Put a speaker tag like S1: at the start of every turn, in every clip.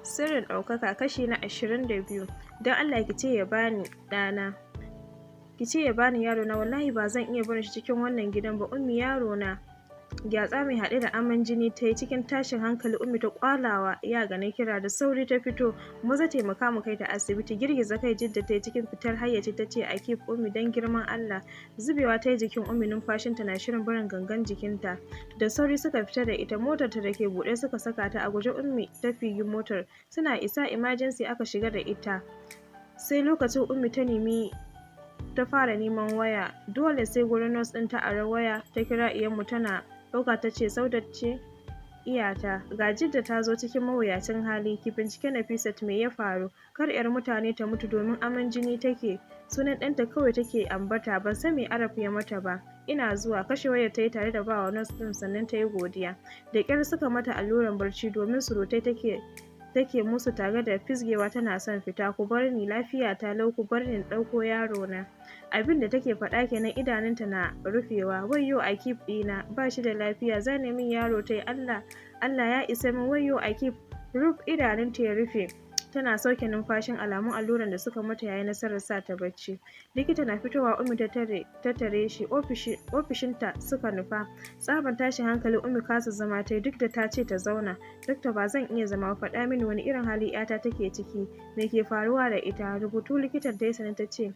S1: Sirrin ɗaukaka kashi na 22. Don Allah ki ce ya bani ɗana. Ki ce ya bani yarona, wallahi ba zan iya barin shi cikin wannan gidan ba. Ummi, yarona. Gyatsa mai haɗe da aman jini ta yi cikin tashin hankali. Ummi ta kwalawa ya gane kira, da sauri ta fito. "Maza taimaka mu kai ta asibiti." Girgiza kai Jidda ta yi cikin fitar hayyaci ta ce, "Akif, Ummi, don girman Allah." Zubewa ta yi jikin Ummi, numfashinta na shirin barin gangan jikinta. Da sauri suka fita da ita. Motar ta da ke buɗe suka saka ta. A guje Ummi ta figi motar. Suna isa emergency aka shiga da ita. Sai lokacin Ummi ta nemi ta fara neman waya. Dole sai gurin nurse ɗin ta ara waya ta kira iyanmu. Tana ɗauka ta ce, "Saudat ce iyata. Ga Jidda ta zo cikin mawuyacin hali. Ki bincike Nafisat, me ya faru? Kar yar mutane ta mutu domin aman jini take. Sunan ɗanta kawai take ambata. Ban san me Arab ya mata ba. Ina zuwa." Kashe wayar ta yi tare da bawa nurse ɗin, sannan ta yi godiya. Da ƙyar suka mata alluran barci domin surutai take musu tare da fisgewa tana son fita. "Ku bar ni, lafiya ta lau, ku bar ni in ɗauko yaro na." Abin da take faɗa kenan idanunta na rufewa. "Wayyo Akif ɗina, ba shi da lafiya, zane min yaro tai. Allah, Allah ya isa min. Wayyo Akif." Ruf idanunta ya rufe tana sauke numfashin, alamun alluran da suka mata yayi nasarar sa ta bacci. Likita na fitowa Ummi ta tare shi ofishinta suka nufa. Tsaban tashin hankali Ummi kasa zama ta duk da ta ce ta zauna. "Dokta, ba zan iya zama ba. Faɗa mini wani irin hali 'yata take ciki, me ke faruwa da ita?" Rubutu likitan ta yi sannan ta ce,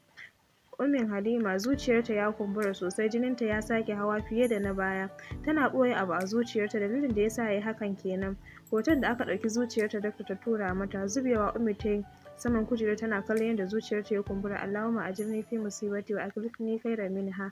S1: "Ummin Halima zuciyarta ya kumbura sosai, jininta ya sake hawa fiye da na baya. Tana ɓoye abu a zuciyarta, dalilin da yasa yayi hakan kenan." Hoton da aka ɗauki zuciyarta dakta ta tura mata. Zubewa Ummi ta yi saman kujera tana kallon yadda zuciyarta ya kumbura. "Allahumma ajirni fi musibati wa akhlifni khairan minha.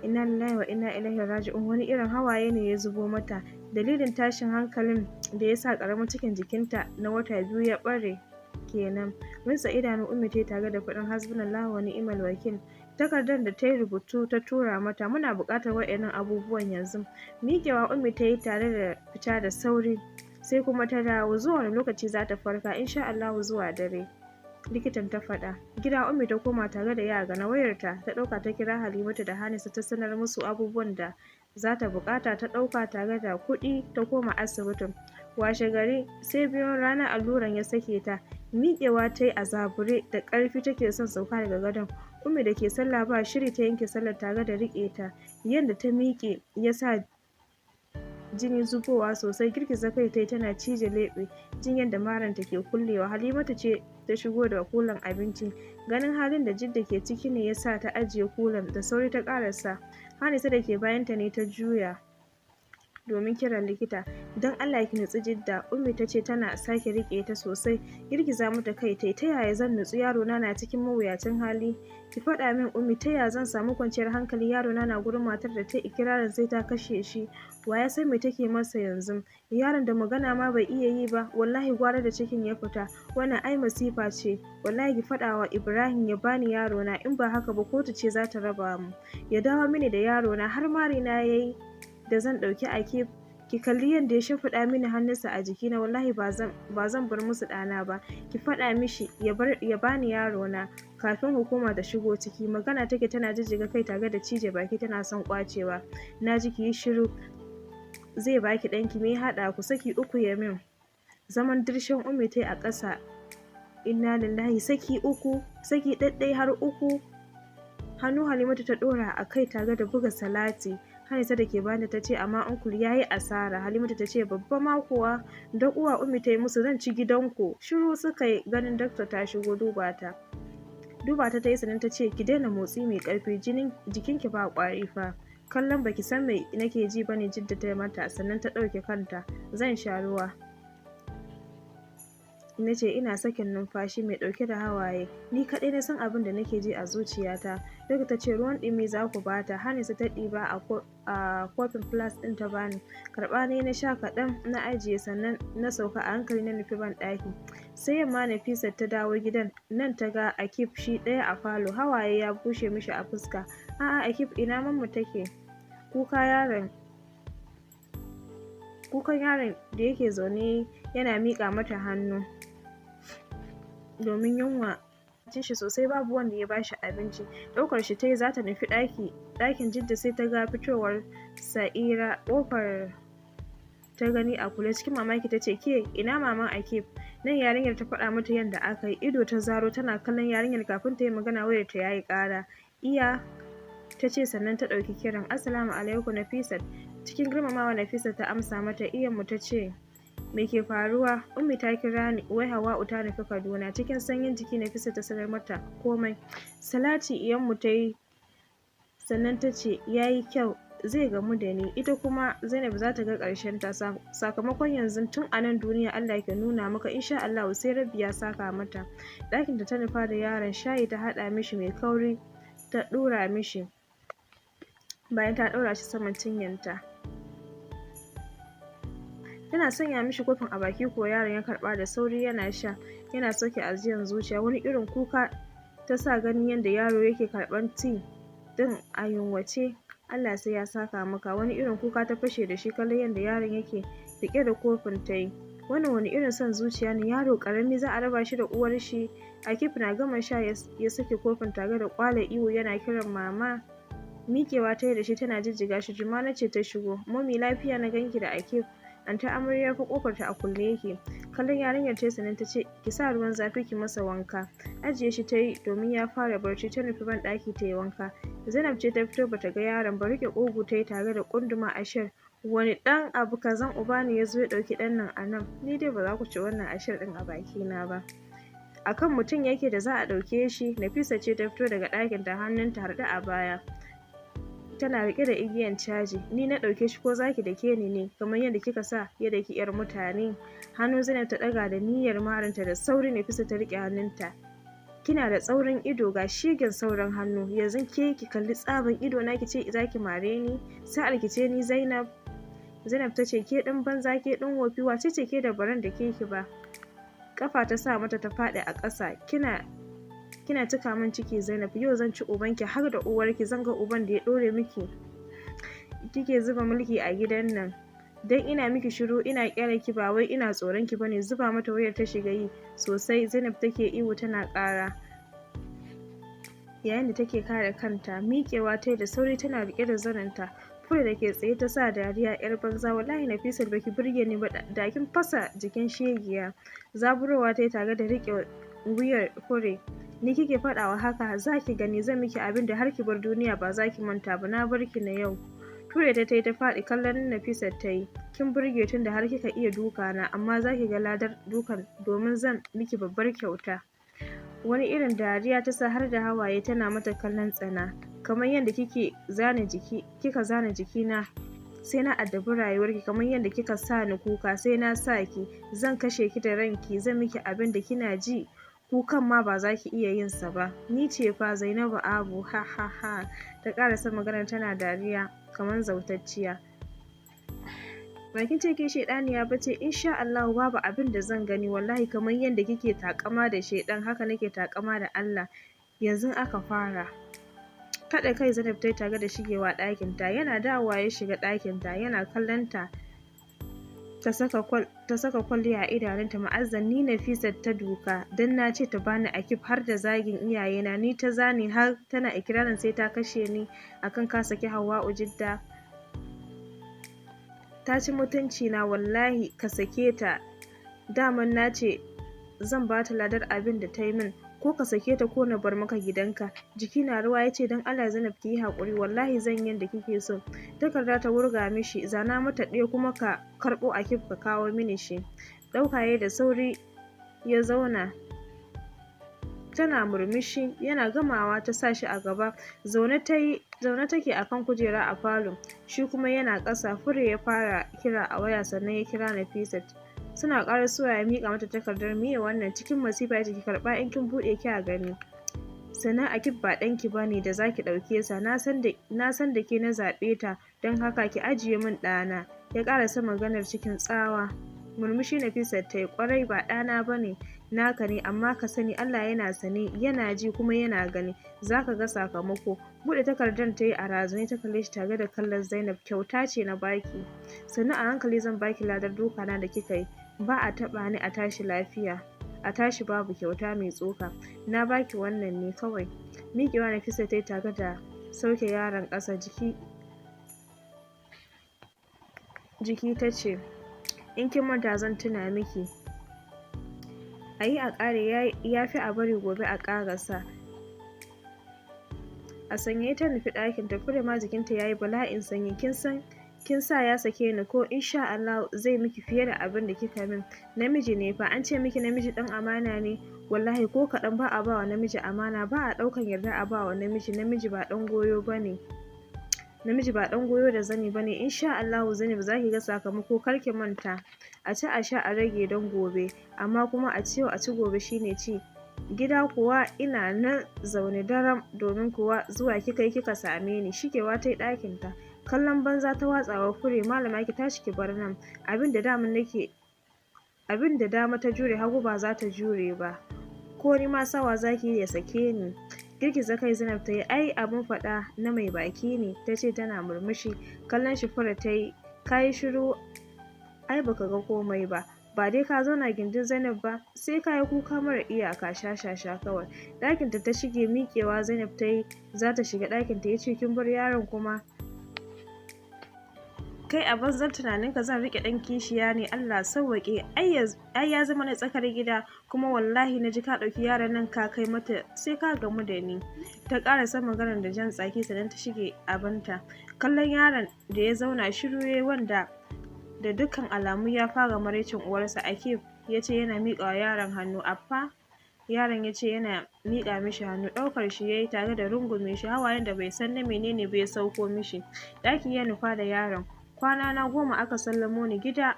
S1: Inna lillahi wa inna ilaihi raji'un." Wani irin hawaye ne ya zubo mata. Dalilin tashin hankalin da ya sa ƙaramin cikin jikinta na wata 2 ya ɓare kenan. Rintsa idanu Ummi ta yi tare da faɗin, "Hasbunallahu wa ni'mal wakil." Takardar da ta yi rubutu ta tura mata. "Muna buƙatar waɗannan abubuwan yanzu." Miƙewa Ummi ta yi tare da fita da sauri, sai kuma ta dawo. "Zuwa wani lokaci za ta farka?" "Insha Allahu zuwa dare," likitan ta faɗa. Gida Ummi ta koma tare da yara na. Wayarta ta ɗauka ta kira Halimatu da Hanisa ta sanar musu abubuwan da za ta buƙata. Ta ɗauka tare da kuɗi ta koma asibitin. Washe gari sai biyun rana alluran ya sake ta. Miƙewa ta yi a zabure, da ƙarfi take son sauka daga gadon. Ummi da ke sallah ba shiri ta yanke sallar tare da riƙe ta. Yadda ta miƙe ya sa jini zubowa sosai. Girgiza kai tayi tana cije leɓe, jin yadda maranta ke kullewa. Halimatu ce ta shigo da kulan abinci. Ganin halin da Jidda ke ciki ne ya sa ta ajiye kulan, da sauri ta ƙarasa. Hanisa da ke bayanta ne ta juya domin kiran likita. "Don Allah ki nutsu, Jidda," Ummi ta ce tana sake riƙe ta sosai. Girgiza mata kai tai. "Ta yaya zan nutsu yarona na cikin mawuyacin hali? Ki faɗa min, Ummi, ta yaya zan samu kwanciyar hankali yarona na gurin matar da ta yi ikirarin sai ta kashe shi? Wa ya san me take masa yanzu? Yaron da magana ma bai iya yi ba. Wallahi gwara da cikin ya fita. Wannan ai masifa ce. Wallahi ki faɗa wa Ibrahim ya bani yarona, in ba haka ba kotu ce za ta raba mu. Ya dawo mini da yarona. Har marina yayi da zan ɗauki Akif. Ki kalli yadda ya shimfiɗa mini hannunsa a jikina. Wallahi ba zan bar musu ɗana ba. Ki faɗa mishi ya bani yarona kafin hukuma ta shigo ciki." Magana take tana jijjiga kai tare da cije baki tana son ƙwacewa. "Na ji, ki yi shiru. Zai baki ɗanki. Me ya haɗa ku? Saki uku ya min." Zaman dirshan Ummi ta yi a ƙasa. "Inna lillahi! Saki uku? Saki ɗaɗɗai har uku?" Hannu Halimatu ta ɗora a kai tare da buga salati. Hanisa da ke bani ta ce, "Amma uncle ya yi asara." Halimatu ta ce, "Babba ma kuwa. Da uwa Ummi ta yi musu, zan ci gidanku." Shiru suka yi ganin dakta ta shigo. Duba ta yi sannan ta ce, "Ki daina motsi mai ƙarfi, jinin jikinki ba ƙwari fa." Kallon baki san me nake ji bane Jidda ta mata, sannan ta ɗauke kanta. "Zan sha ruwa," na ce ina sakin numfashi mai ɗauke da hawaye. Ni kaɗai na san abin da nake ji a zuciyata. Duk ta ce, "Ruwan ɗumi za ku bata." Hanisa ta ɗiba a kofin flask ɗin ta bani. Karɓa ne na sha kaɗan na ajiye, sannan na sauka a hankali na nufi ban ɗaki. Sai yamma Nafisa ta dawo gidan nan. Ta ga Akif shi ɗaya a falo, hawaye ya bushe mishi a fuska. "A'a Akif, ina mammu take?" Kukan yaron da yake zaune yana miƙa mata hannu domin yunwa cin shi sosai, babu wanda ya bashi abinci. Ɗaukar shi tayi za ta nufi ɗakin Jidda, sai ta ga fitowar Sa'ira. Ƙofar ta gani a kulle. Cikin mamaki ta ce, "Ke, ina maman Akif?" Nan yarinyar ta faɗa mata yadda aka yi. Ido ta zaro tana kallon yarinyar kafin ta yi magana wayar ta yayi ƙara. Iya, ta ce sannan ta ɗauki kiran. Assalamu alaikum Nafisat. Cikin girmamawa Nafisat ta amsa mata. Iyanmu ta ce, me ke faruwa? Ummi ta kira ni, wai Hawwa'u ta nufi Kaduna. Cikin sanyin jiki Nafisat ta sanar mata komai. Salati iyanmu ta yi sannan ta ce, yayi kyau, zai gamu da ni. Ita kuma Zainab za ta ga ƙarshen ta. Sakamakon yanzu tun a nan duniya Allah ke nuna maka, insha Allah sai Rabbi ya saka mata. Ɗakin da ta nufa da yaron, shayi ta haɗa mishi mai kauri ta ɗora mishi bayan ta ɗora shi saman cinyanta. Tana sanya mishi kofin a baki ko yaron ya karɓa da sauri yana sha, yana sauke ajiyan zuciya. Wani irin kuka ta sa ganin yadda yaro yake karɓan tea ɗin a yunwace. Allah sai ya saka maka. Wani irin kuka ta fashe da shi kallon yadda yaron yake riƙe da kofin ta yi. Wannan wani irin son zuciya ne, yaro ƙarami za a raba shi da uwar shi. Akif na gama sha ya sake kofin tare da ƙwala ihu yana kiran mama. Miƙewa ta yi da shi tana jijjiga shi. Jumana ce ta shigo. Mummy, lafiya na ganki da Akif? Anty amarya fa kofar ta a kulle yake. Kallon yarinyar ta sannan ta ce, ki sa ruwan zafi ki masa wanka. Ajiye shi ta yi domin ya fara barci, ta nufi ban ɗaki ta yi wanka. Zainab ce ta fito bata ga yaron ba, riƙe ƙugu ta yi tare da ƙunduma ashar. Wani ɗan abu kazan uba ne ya zo ya ɗauki ɗan nan a nan? Ni dai ba za ku ci wannan ashar ɗin a bakina ba. Akan mutum yake da za a ɗauke shi? Nafisa ce ta fito daga ɗakin ta, hannunta harɗe a baya, tana riƙe da igiyan caji. Ni na ɗauke shi, ko zaki dake ni ne kamar yadda kika sa ya daki yar mutane? Hannu Zainab ta ɗaga da niyyar marinta, da sauri Nafisa ta riƙe hannunta. Kina da tsaurin ido ga shegen sauran hannu. Yanzu ke ki kalli tsaban ido na ki ce zaki mare ni? Sa'ar ki ce ni Zainab? Zainab ta ce, ke ɗin banza, ke ɗin wofi, wace ce ke da baran da ke ki ba? Kafa ta sa mata ta faɗi a ƙasa. Kina cika min ciki Zainab, yau zan ci ubanki har da uwarki, zan ga uban da ya ɗore miki kike zuba mulki a gidan nan. Dan ina miki shiru ina kyale ki ba wai ina tsoron ki bane. Zuba mata wayar ta shiga yi sosai. Zainab take ihu tana ƙara yayin da take kare kanta. Miƙewa ta da sauri tana riƙe da zanenta. Fure da ke tsaye ta sa dariya. Yar banza, wallahi Nafisat baki burge ni ba, da kin fasa jikin shegiya. Zaburowa ta yi tare da riƙe wuyar Fure. Ni kike faɗawa haka? Za ki gani, zan miki abin da har ki bar duniya ba za ki manta ba. Na bar ki na yau. Ture ta yi ta faɗi. Kallon Nafisat ta yi. Kin burge tun da har kika iya duka na, amma za ki ga ladar dukan domin zan miki babbar kyauta. Wani irin dariya ta sa har da hawaye tana mata kallon tsana. Kamar yadda kike zane jiki, kika zane jikina, sai na addabi rayuwarki. Kamar yadda kika sa ni kuka, sai na sa ki. Zan kashe ki da ranki, zan miki abin da kina ji kukan ma ba za ki iya yin sa ba. Ni ce fa Zainabu Abu, ha ha ha. Ta ƙarasa maganar tana dariya kamar zautacciya. Ba kin ce ke shaidaniya ba ce? Insha Allah babu abin da zan gani. Wallahi kamar yadda kike takama da shaidan, haka nake takama da Allah. Yanzu aka fara. Kaɗa kai Zainab ta yi tare da shigewa ɗakinta. Yana dawowa ya shiga ɗakinta yana kallon ta. Ta saka kwalliya a idanunta. Ma'azzam, ni Nafisat ta duka don na ce ta bani Akif, har da zagin iyayena. Ni ta zane har tana ikirarin sai ta kashe ni akan ka saki Hauwa'u Jidda. Ta ci mutunci na. Wallahi ka sake ta. Daman na ce zan ba ta ladar abin da ta yi min. Ko ka sake ta ko na bar maka gidanka. Jiki na rawa ya ce, don Allah Zainab ki yi haƙuri, wallahi zan yi yadda kike so. Takarda ta wurga mishi. Zana mata ɗaya kuma ka karɓo Akif ka kawo mini shi. Ɗauka ya da sauri ya zauna tana murmushi. Yana gamawa ta sa shi a gaba. Zaune ta yi, zaune take akan kujera a falo, shi kuma yana ƙasa. Fure ya fara kira a waya sannan ya kira Nafisat. Suna ƙarasowa ya miƙa mata takardar. Miye wannan? Cikin masifa ya ce, ki karɓa, in kin buɗe ki a gani. Sannan Akif ba ɗanki ba ne da zaki ɗauke sa. Na san da ke na zaɓe ta, don haka ki ajiye min ɗana. Ya ƙarasa maganar cikin tsawa. Murmushi Nafisat ta yi. Ƙwarai ba ɗana ba ne, naka ne, amma ka sani Allah yana sane, yana ji kuma yana gani. Zaka ga sakamako. Buɗe takardar ta yi a razane ta kalle shi tare da kallon Zainab. Kyauta ce na baki, sannan a hankali zan baki ladar dukana da kika yi. Ba a taɓa ni a tashi lafiya, a tashi babu kyauta mai tsoka. Na baki wannan ne kawai. Miƙewa Nafisa ta yi tare da sauke yaron ƙasa jiki ta ce, in kin manta zan tuna miki. A yi a ƙare ya fi a bari gobe a ƙarasa. A sanyaye ta nufi ɗakinta. Fure ma jikinta ya yi bala'in sanyi. Kin san kin sa ya sake ni ko? Insha Allah zai miki fiye da abin da kika min. Namiji ne fa. An ce miki namiji ɗan amana ne? Wallahi ko kaɗan ba a ba wa namiji amana, ba a ɗaukan yarda a ba wa namiji. Namiji ba ɗan goyo ba ne. Namiji ba ɗan goyo da zani ba ne. Insha Allahu Zainab za ki ga sakamako, kar ki manta. A ci a sha a rage don gobe, amma kuma a ci yau a ci gobe shine ci. Gida kuwa ina nan zaune daram, domin kuwa zuwa kika yi kika same ni. Shigewa ta yi ɗakinta. Kallon banza ta watsawa Fure. Malama, ki tashi ki bar nan. Abin da dama nake, abin da dama ta jure, hagu ba za ta jure ba. Ko ni ma sawa za ki yi ya sake ni? Girgiza kai Zainab ta yi. Ai abin faɗa na mai baki ne, ta ce tana murmushi. Kallon shi Fure ta yi. Ka yi shiru ai baka ga komai ba. Ba dai ka zauna gindin Zainab ba, sai ka yi kuka mara iyaka, shashasha kawai. Ɗakinta ta shige. Miƙewa Zainab ta yi za ta shiga ɗakinta, ya ce, kin bar yaron kuma? Kai, a banzar tunaninka zan riƙe ɗan kishiya ne? Allah sawwaƙe. Ai ya zama na tsakar gida. Kuma wallahi na ji ka ɗauki yaron nan ka kai mata, sai ka gamu da ni. Ta ƙarasa maganar da jan tsaki, sannan ta shige abinta. Kallon yaron da ya zauna shiru yayi, wanda da dukkan alamu ya fara maraicin uwarsa. Akif ya ce yana miƙa wa yaron hannu. Affa, yaron ya ce yana miƙa mishi hannu. Ɗaukar shi ya yi tare da rungume shi, hawayen da bai san na menene ba ya sauko mishi. Ɗaki ya nufa da yaron. Kwana na 10 aka sallamo ni gida.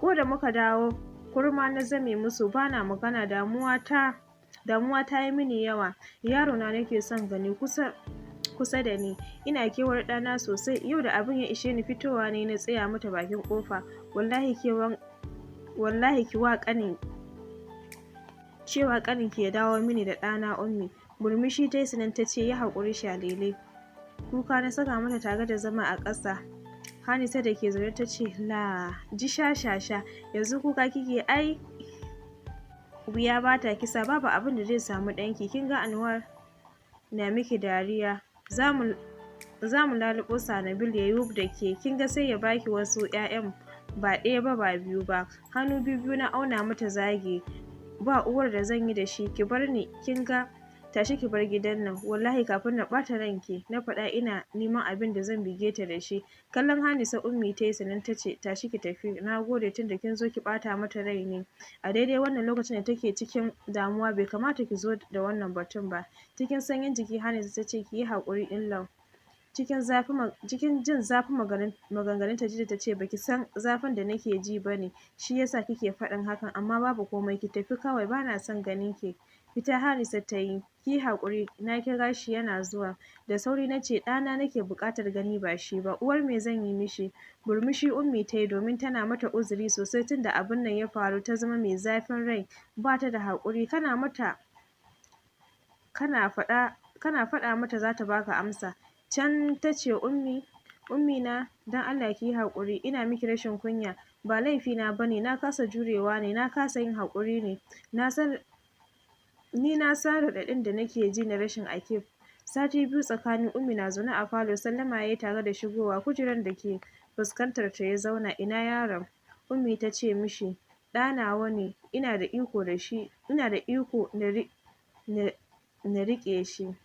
S1: Ko da muka dawo, kurma na zame musu, bana magana. Damuwa ta yi mini yawa. Yaro na nake son gani kusa kusa da ni. Ina kewar ɗana sosai. Yau da abin ya ishe ni, fitowa ne na tsaya mata bakin ƙofa. Wallahi kewan, wallahi ki wa ƙanin cewa ƙanin ki ya dawo mini da ɗana, Ummi. Murmushi ta yi, sannan ta ce, yi haƙuri shalele. Kuka na saka mata tare da zama a ƙasa. Hanisa da ke zaune ta ce, la ji shashasha, yanzu kuka kike? Ai wuya ba ta kisa. Babu abin da zai samu ɗanki. Kin ga Anwar na miki dariya. Za mu laluɓo Sanabil ya yi da ke. Kin ga sai ya baki wasu 'ya'yan, ba ɗaya ba ba biyu ba. Hannu biyu na auna mata zage. Ba uwar da zan yi da shi, ki bar ni. Kin ga, tashi ki bar gidan nan, wallahi kafin na ɓata ranki, na faɗa ina neman abin da zan bige ta da shi. Kallon Hanisa Ummi ta yi, sannan ta ce, tashi ki tafi. Na gode, tunda kin zo ki ɓata mata rai ne a daidai wannan lokacin da take cikin damuwa, bai kamata ki zo da wannan batun ba. Cikin sanyin jiki Hanisa ta ce, ki yi haƙuri in-law. Cikin jin zafin maganganunta Jidda ta ce, baki san zafin da nake ji ba ne, shi yasa kike faɗin hakan. Amma babu komai, ki tafi kawai, bana son ganin ki. Fita Hanisa ta yi. Ki haƙuri, na kira shi yana zuwa. Da sauri na ce, ɗana nake buƙatar gani ba shi ba, uwar me zan yi mishi? Murmushi Ummi ta yi, domin tana mata uzuri sosai. Tunda abun nan ya faru ta zama mai zafin rai, ba ta da haƙuri. Kana mata kana faɗa kana faɗa mata za ta baka amsa. Can ta ce, Ummi, Ummi na, don Allah ki yi haƙuri, ina miki rashin kunya. Ba laifina ba ne, na kasa jurewa ne, na kasa yin haƙuri ne. Na san ni na san raɗaɗin da nake ji na rashin Akif. Sati 2 tsakanin. Ummi na zaune a falo, sallama yayi tare da shigowa. Kujerar da ke fuskantar ta ya zauna. Ina yaron? Ummi ta ce mishi. Ɗa nawa ne, ina da iko da shi, ina da iko na riƙe shi.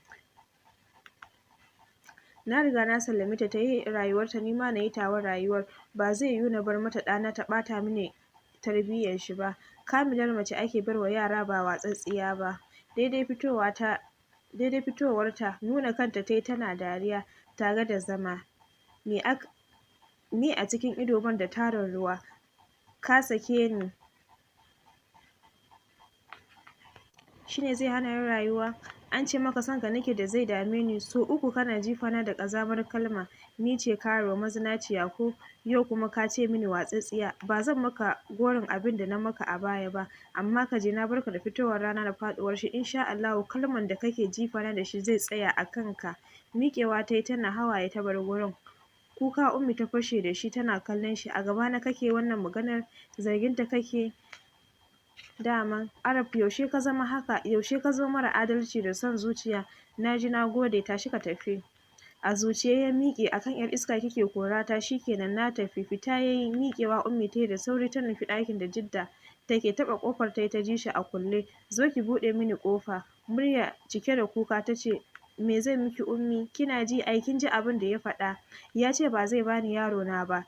S1: Na riga na sallame ta, ta yi rayuwarta, ni ma na yi tawa rayuwar. Ba zai yiwu na bar mata ɗana ta ɓata mini tarbiyyar shi ba. Kamilar mace ake barwa yara, ba watsatsiya ba. Daidai fitowarta, nuna kanta tayi tana dariya tare da zama. Me a cikin ido ban da tarin ruwa? Ka sake ni shine zai hana ni rayuwa? An ce maka son ka nake da zai dame ni? So 3 kana jifana da ƙazamar kalma. Ni ce karuwa, mazinaciya ko? Yau kuma ka ce mini watsatsiya. Ba zan maka gorin abin da na maka a baya ba, amma ka je, na barka da fitowar rana da faɗuwar shi. Insha Allahu kalman da kake jifana da shi zai tsaya a kanka. Miƙewa tayi tana hawaye ta bar gurin. Kuka Ummi ta fashe da shi tana kallon shi. A gabana kake wannan maganar? Zargin ta kake daman? Arab, yaushe ka zama haka? Yaushe ka zama mara adalci da son zuciya? Na ji, na gode, tashi ka tafi. A zuciye ya miƙe. Akan yar iska kike korata? Shikenan, na tafi. Fita yayi. Miƙewa Ummi tayi da sauri ta nufi ɗakin da Jidda. Take taɓa ƙofar tayi ta ji shi a kulle. "Zo ki buɗe mini ƙofa." Murya cike da kuka ta ce, "Me zan miki, Ummi? Kina ji ai, kin ji abin da ya faɗa. Ya ce ba zai bani yaro na ba.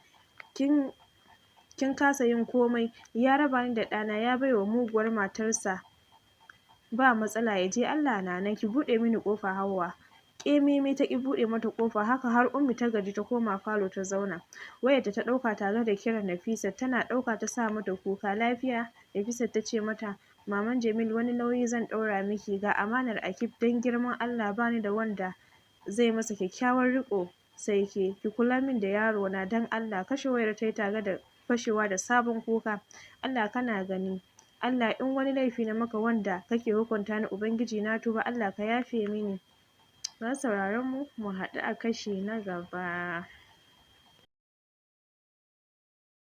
S1: Kin kasa yin komai. Ya raba ni da ɗana ya baiwa muguwar matarsa. Ba matsala, ya je, Allah na nan. Ki buɗe mini ƙofa, Hauwa." Ƙememe ta ƙi buɗe mata ƙofa. Haka har Ummi ta gaji ta koma falo ta zauna. Wayarta ta ɗauka tare da kiran Nafisat. Tana ɗauka ta sa mata kuka. "Lafiya?" Nafisat ta ce mata, "Maman Jamil, wani nauyi zan ɗaura miki. Ga amanar Akif. Don girman Allah, bani da wanda zai masa kyakkyawar riƙo sai ke. Ki kula min da yaro na, don Allah." Kashe wayar tayi tare da fashewa da sabon kuka. "Allah kana gani. Allah, in wani laifi na maka wanda kake hukunta ni, Ubangiji na tuba. Allah ka yafe mini." Masu sauraron mu, mu haɗu a kashi na gaba.